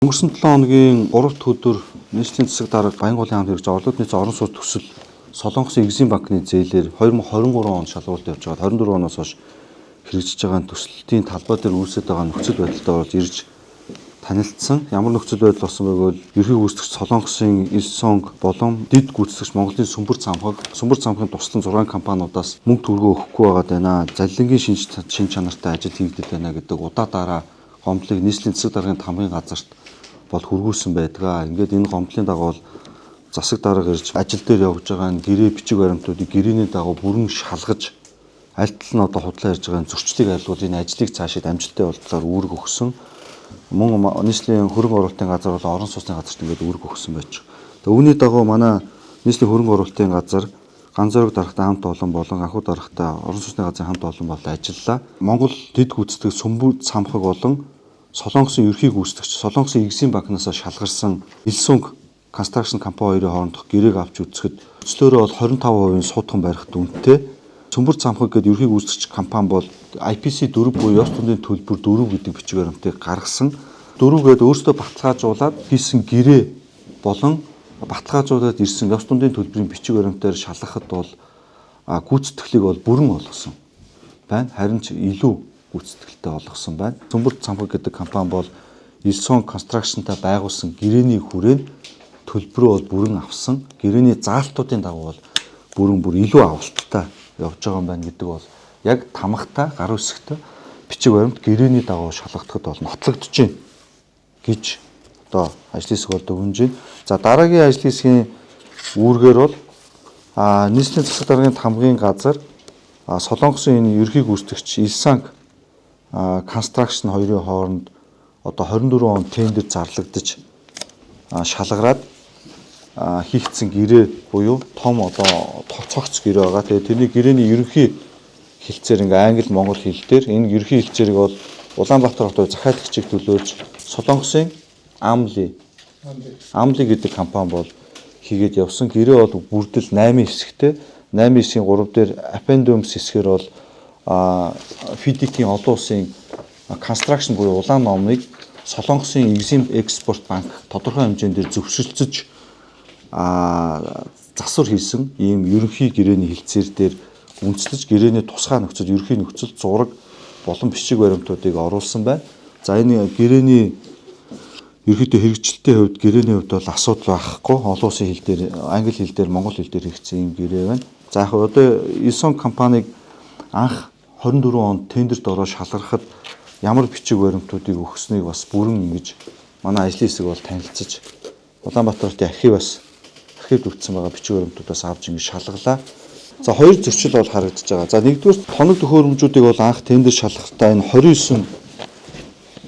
Өнгөрсөн 7 хоногийн 3 дахь өдөр нийслэлийн засаг дарга Баянгуулын хамт хэрэгж орлоод нийт орон сууц төсөл Солонгосын Exim банкны зээлээр 2023 онд шалгуулт явж байгаад 24 оноос хойш хэрэгжиж байгаа төсөлтийн талбай дээр үүсэт байгаа нөхцөл байдалтай болж ирж танилцсан. Ямар нөхцөл байдал болсон бэ гэвэл ерхий гүйцэтгэгч Солонгосын Илсонг болон дэд гүйцэтгэгч Монголын Сүмбэр цамхаг, Сүмбэр цамхгийн туслан 6 компаниудаас мөнгө төгрөгөө өгөхгүй байгаад байна. Заллингийн шин чанартай ажил хийгдэл байна гэдэг удаа дараа гомдлыг нийслэлийн засаг даргын тамгын газарт бол хүргүүлсэн байдгаа. Ингээд энэ гомдлын дагуу бол засаг дарга ирж ажил дээр явж байгаа энэ гэрээ бичиг баримтуудыг гэрээний дагуу бүрэн шалгаж аль тал нь одоо худлаа ярьж байгаа энэ зөрчлийг арилгуул энэ ажлыг цаашид амжилттай болтлоор үүрэг өгсөн. Мөн нийслэлийн хөрөнгө оруулалтын газар бол орон сууцны газарт ингээд үүрэг өгсөн байж. Тэгээ үүний дагуу манай нийслэлийн хөрөнгө оруулалтын газар ганц зориг даргатай хамт олон болон анхуу даргатай орон сууцны газрын хамт олон болон ажиллалаа. Монгол дэд гүйцэтгэх Сүмбүү цамхаг болон Солонгосын ерхий гүйцэтгэгч Солонгосын Exim банкнаас шалгарсан Илсунг Construction компани хоёрын хоорондох гэрээг авч үзэхэд төслөөрөө бол 25% суудхан барих дүнтэй. Цөмбөр цамхаг гэдэг ерхий гүйцэтгэгч компани бол IPC 4 буюу ёс зүйн төлбөр 4 гэдэг бичиг баримтыг гаргасан. 4 гээд өөрсдөө баталгаажуулаад хийсэн гэрээ болон баталгаажуулаад ирсэн ёс дундын төлбөрийн бичиг баримтаар шалгахад бол гүйцэтгэлийг бол бүрэн олгосон байна. Харин ч илүү гүйцэтгэлтэй олгосон байна. Цөмбөр цамхаг гэдэг компани бол Илсон Construction-тай байгуулсан гэрээний хүрээнд төлбөрөө бол бүрэн авсан. Гэрээний заалтуудын дагуу бол бүрэн бүр илүү авалттай явж байгаа юм байна гэдэг бол яг тамгтай гар үсгтэй бичиг баримт гэрээний дагуу шалгагдахад бол нотлогдож байна гэж одоо ажлын хэсэг бол дүгнж байна. За дараагийн ажлын хэсгийн үүргээр бол нийслэлийн засаг даргын тамгын газар Солонгосын энэ ерхий гүйцэтгэгч Илсанг Construction хоёрын хооронд одоо 24 он тендер зарлагдаж шалгараад хийгдсэн гэрээ буюу том одоо цогц гэрээ байгаа. Тэгээ тэрний гэрээний ерөнхий хэлцээр ингээ англи монгол хэл дээр энэ ерөнхий хэлцээрийг бол Улаанбаатар хотод захиалагчийг төлөөлж Солонгосын Амли Амли гэдэг компани бол хийгээд явсан. Гэрээ бол бүрдэл 8 хэсэгтэй. 8 хэсгийн 3 дээр Appendums хэсгээр бол FIDIC-ийн олон улсын construction буюу улаан номыг Солонгосын Exim Export Bank тодорхой хэмжээнд дээр зөвшөлдсөж засвар хийсэн ийм ерөнхий гэрээний хэлцээр дээр үндэслэж гэрээний тусгай нөхцөл, ерөнхий нөхцөл, зураг болон бичиг баримтуудыг оруулсан байна. За энэ гэрээний ерөнхийдөө хэрэгжилтийн хувьд гэрээний хувьд бол асуудал байхгүй. Олон улсын хэл дээр, англи хэл дээр, монгол хэл дээр хэрэгцсэн ийм гэрээ байна. За яг одоо Илсон компаниг анх 24 онд тендерт ороо шалгарахад ямар бичиг баримтуудыг өгсөнийг бас бүрэн ингэж манай ажлын хэсэг бол танилцаж Улаанбаатар хотын архиваас архивд өгсөн байгаа бичиг баримтуудаас авч ингэж шалгалаа. За хоёр зөрчил бол харагдаж байгаа. За нэгдүгээр тоног төхөөрөмжүүдийг бол анх тендер шалгахдаа энэ 29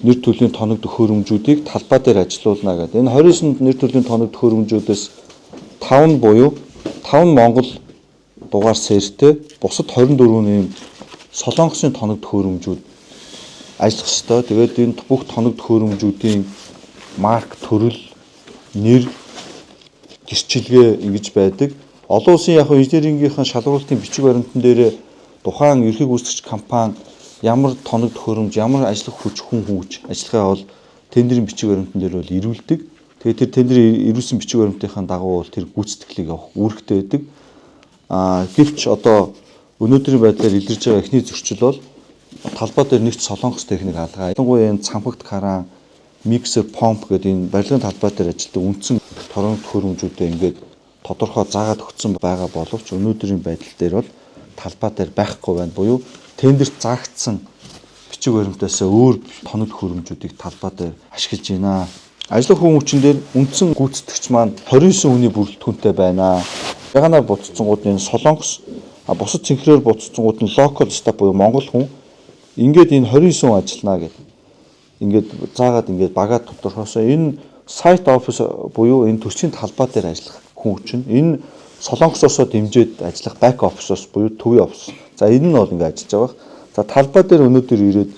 нэр төрлийн тоног төхөөрөмжүүдийг талбай дээр ажилуулна гэдэг. Энэ 29 нэр төрлийн тоног төхөөрөмжүүдээс 5 нь буюу 5 нь Монгол дугаар сэртэй, бусад 24 нь Солонгосын тоног төхөөрөмжүүд ажиллах ёстой. Тэгээд энэ бүх тоног төхөөрөмжүүдийн марк, төрөл, нэр, гэрчилгээ ингэж байдаг. Олон улсын яг инженерингийнхэн шалгаруулалтын бичиг баримтан дээр тухайн ерхий гүйцэтгэгч компани ямар тоног төхөөрөмж, ямар ажиллах хүч, хүн хүүч ажиллахаа бол тендерийн бичиг баримтан дээр бол ирүүлдэг. Тэгээд тэр тендерийн ирүүлсэн бичиг баримтынхаа дагуу бол тэр гүйцэтгэлийг явах үүрэгтэй байдаг. Гэвч одоо өнөөдрийн байдлаар илэрж байгаа эхний зөрчил бол талбай дээр нэгт Солонгос техник алгаа. Ялангуяа энэ цамхагт каран, миксер, помп гэдэг энэ барилгын талбай дээр ажилладаг үндсэн торон төхөөрөмжүүдээ ингээд тодорхой заагаад өгсөн байгаа боловч өнөөдрийн байдал дээр бол талбай дээр байхгүй байна. Буюу тендерт заагдсан бичиг баримтаас өөр тоног төхөөрөмжүүдийг талбай дээр ашиглаж байна. Ажлын хүмүүчин дээр үндсэн гүйцэтгэгч маань 29 хүний бүрэлдэхүүнтэй байна. Яганаар буццсангууд энэ Солонгос, бусад цэнхрээр буццсангууд нь local staff буюу монгол хүн. Ингээд энэ 29 хүн ажиллана гэдэг. Ингээд заагаад ингээд багаад тодорхойсон. Энэ site office буюу энэ төрчийн талбай дээр ажиллах хүн чинь энэ Солонгосоосоо дэмжиж ажиллах back office-оос буюу төвийн офис. За энэ нь бол ингээд ажиллаж байгаа. За талбай дээр өнөөдөр ирээд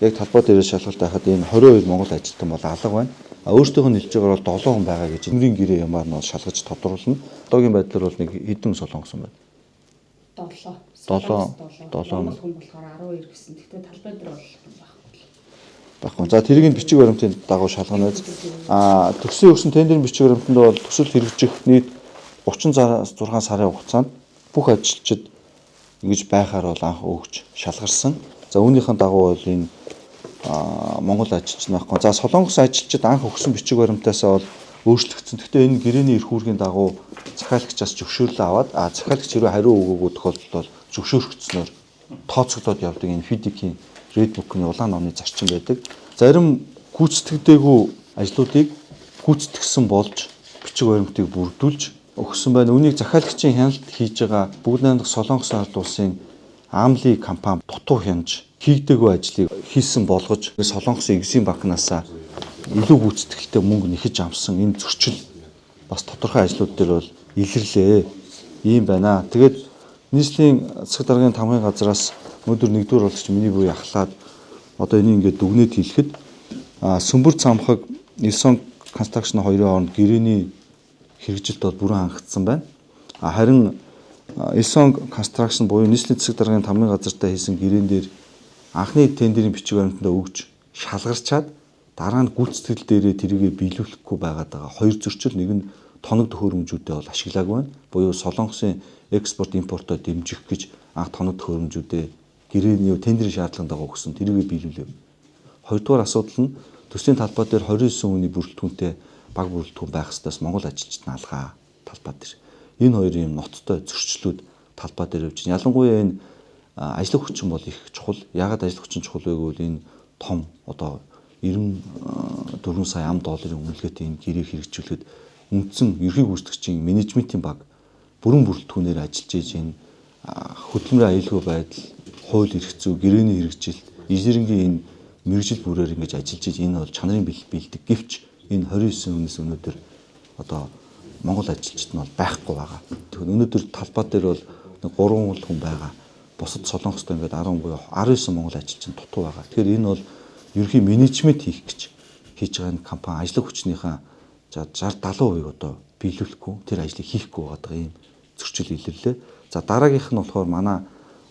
яг талбай дээр шалгалт байхад энэ 22 монгол ажилтан бол алга байна. А өөртөөх нь хэлж байгаагаар бол 7 хүн байгаа гэж нэрийн гэрээ ямаар нь бол шалгаж тодруулна. Одоогийн байдлаар бол нэг хэдэн солонгос юм байна? 7. 7. 7. Монгол хүн болохоор 12 гэсэн. Гэхдээ талбай дээр бол байхгүй. Байхгүй. За тэрийг нь бичиг баримтын дагуу шалгана. Төслийн өгсөн тендерийн бичиг баримтанд бол төсөл хэрэгжих нийт 36 сарын хугацаанд бүх ажилчид ингэж байхаар бол анх өгч шалгарсан. За үүнийхэн дагуу бол энэ Монгол ажилч байхгүй. За Солонгос ажилчид анх өгсөн бичиг баримтаасаа бол өөрчлөгдсөн. Гэхдээ энэ гэрээний эрх үүргийн дагуу захиалагчаас зөвшөөрлөө аваад захиалагч хэрвээ хариу өгөөгүй тохиолдолд бол зөвшөөрөгдснөөр тооцогдоод явдаг энэ FIDIC-ийн Red Book-ны улаан номны зарчим байдаг. Зарим гүйцэтгэдэггүй ажлуудыг гүйцэтгсэн болж бичиг баримтыг бүрдүүлж өгсөн байна. Үүнийг захиалагчийн хяналт хийж байгаа Бүгд найрамдах Солонгос ард улсын Амли компани дутуу хянаж хийгдээгүй ажлыг хийсэн болгож Солонгосын Exim банкнаас илүү гүйцэтгэлтэй мөнгө нэхэж авсан энэ зөрчил бас тодорхой ажлууд дээр бол илэрлээ. Ийм байна. Тэгээд нийслэлийн засаг даргын тамгын газраас өнөөдөр нэгдүгээр бологч миний буй ахлаад одоо энийг ингээд дүгнээд хэлэхэд Сүмбэр цамхаг Элсон Construction хоёрын хооронд гэрээний хэрэгжилт бол бүрэн хангагдсан байна. Харин Элсон Construction буюу нийслэлийн засаг даргын тамгын газартай хийсэн гэрээн дээр анхны тендерийн бичиг баримтандаа өгж шалгарчаад дараа нь гүйцэтгэл дээрээ тэрийгэ биелүүлэхгүй байгаад байгаа. Хоёр зөрчил, нэг нь тоног төхөөрөмжүүдэд бол ашиглаагүй байна. Буюу Солонгосын экспорт импортоо дэмжих гэж анх тоног төхөөрөмжүүдэд гэрээний тендерийн шаардлагын дагуу өгсөн, тэрийгэ биелүүлэв. Хоёрдугаар асуудал нь төслийн талбай дээр 29 хүний бүрэлдэхүүнтэй баг бүрэлдэхүүн байх ёстойс Монгол ажилчид нь алгаа талбай дээр. Энэ хоёр юм ноцтой зөрчлүүд талбай дээр явж байна. Ялангуяа энэ ажлын хүчин бол их чухал. Яагаад ажлын хүчин чухал вэ гэвэл энэ том одоо 94 сая ам долларын үнэлгээтэй энэ гэрээг хэрэгжүүлэхэд үндсэн ерхий гүйцэтгэгчийн менежментийн баг бүрэн бүрэлдэхүүнээр ажиллаж ийж энэ хөдөлмөрийн аюулгүй байдал, хууль эрх зүй, гэрээний хэрэгжилт, инженерингийн энэ мэргэжил бүрээр ингэж ажиллаж ийж энэ бол чанарын бэлдэг. Гэвч энэ 29 хүнээс өнөөдөр одоо Монгол ажилчид нь бол байхгүй байгаа. Тэгэхээр өнөөдөр талбай дээр бол нэг 3 хүн байгаа. Бусад Солонгостой ингээд 10 буюу 19 Монгол ажилчин дутуу байгаа. Тэгэхээр энэ бол ерөнхий менежмент хийх гэж хийж байгаа энэ компани ажлын хүчнийхээ 60 70% одоо биелүүлэхгүй, тэр ажлыг хийхгүй байгаа ийм зөрчил илэрлээ. За дараагийнх нь болохоор манай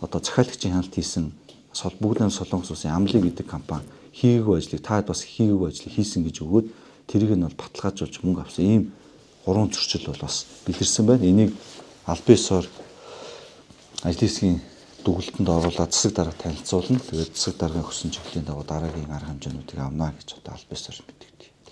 одоо захиалагчийн хяналт хийсэн бүгд найрамдах Солонгос улсын Амли гэдэг компани хийгээгүй ажлыг та бас хийгээгүй ажлыг хийсэн гэж өгөөд тэрийг нь бол баталгаажуулж мөнгө авсан ийм гурван зөрчил бол бас илэрсэн байна. Энийг албан ёсоор ажлын хэсгийн дүгэлтэнд оруулаад засаг дарга танилцуулна. Тэгээд засаг даргын хүссэн чиглэлийн дагуу дараагийн арга хэмжээнүүдийг авна гэж одоо албан ёсоор мэдэгдэж.